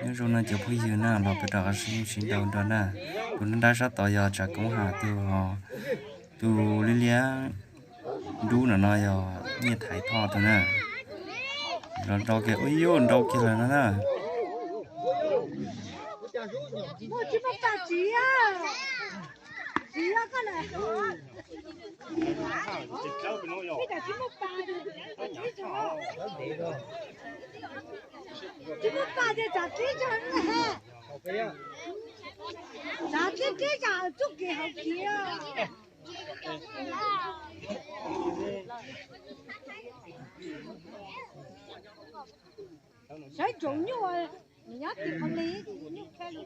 Nyob zoo no cov phooj ywg na, los peb rov qab sib ntsib ntau nrog na. Tus nrab nrab sab tod yog Tsav Koob Ham tug, tus liab liab dub no no yog Nyiaj Thaiv Thoj tug na. Los nrau kiag, ua yuj nrau kiag lawm no na. Sawv tsees nyuj, nws nyob tim qhov li, nyuj kha li.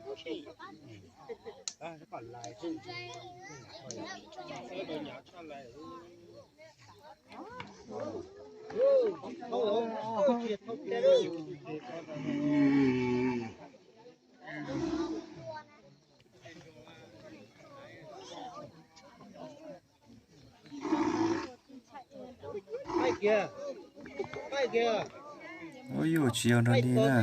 Ua yuj, tsis yog nrog li na.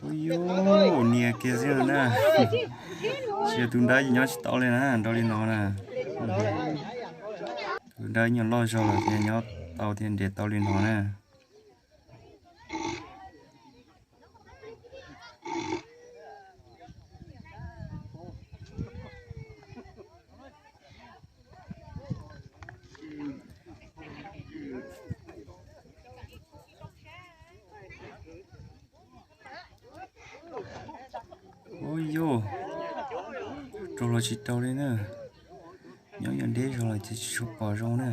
Ua yuj, nias kiag xwb na. Tsis yog tus nrab nyob tsis tau li na, nrau li no na. Tus nrab nyuag loj zog lawm thiaj nyob tau thiaj nres tau li no na. Ua yuj, raug los tsis raug li na. Nyob yog deb zog los ces tsis tshua pom zoo na.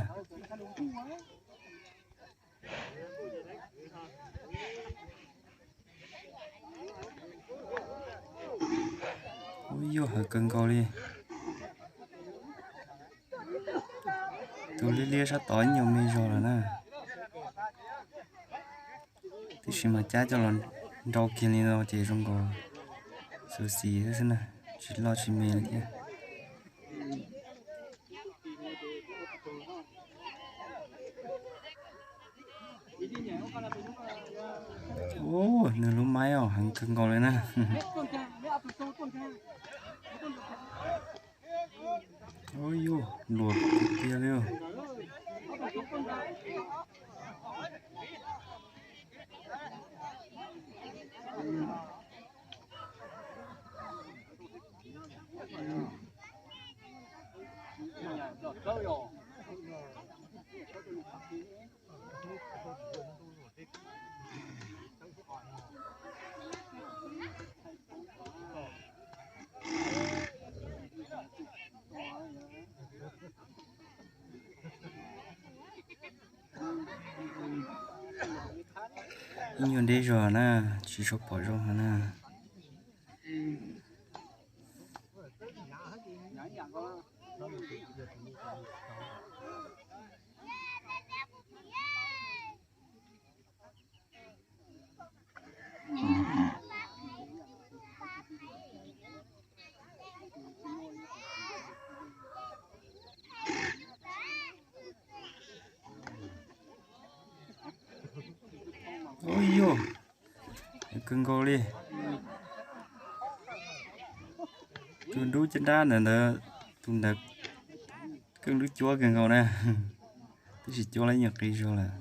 Ua yuj, heev kawg nkaus li. Tus liab liab sab tod ib nyuag me zog lawm na. Tiam sis mas cab coj los nrau kiag li no ces zoo nkaus xyuam xim xwb na, tsis loj tsis me li thiab. Ub, nws lub maib os, heev kawg nkaus li na. Ub yuj, luam tiag tiag li. Ib nyuag deb zog na, tsis tshua pom zoo heev na. Ub yuj, kawg nkaus li. Tus dub caj dab ntawd, tus ntawd keej dub cuab kawg nkaus na. Twb tsis cuab lawm, nyuam qis zog lawm.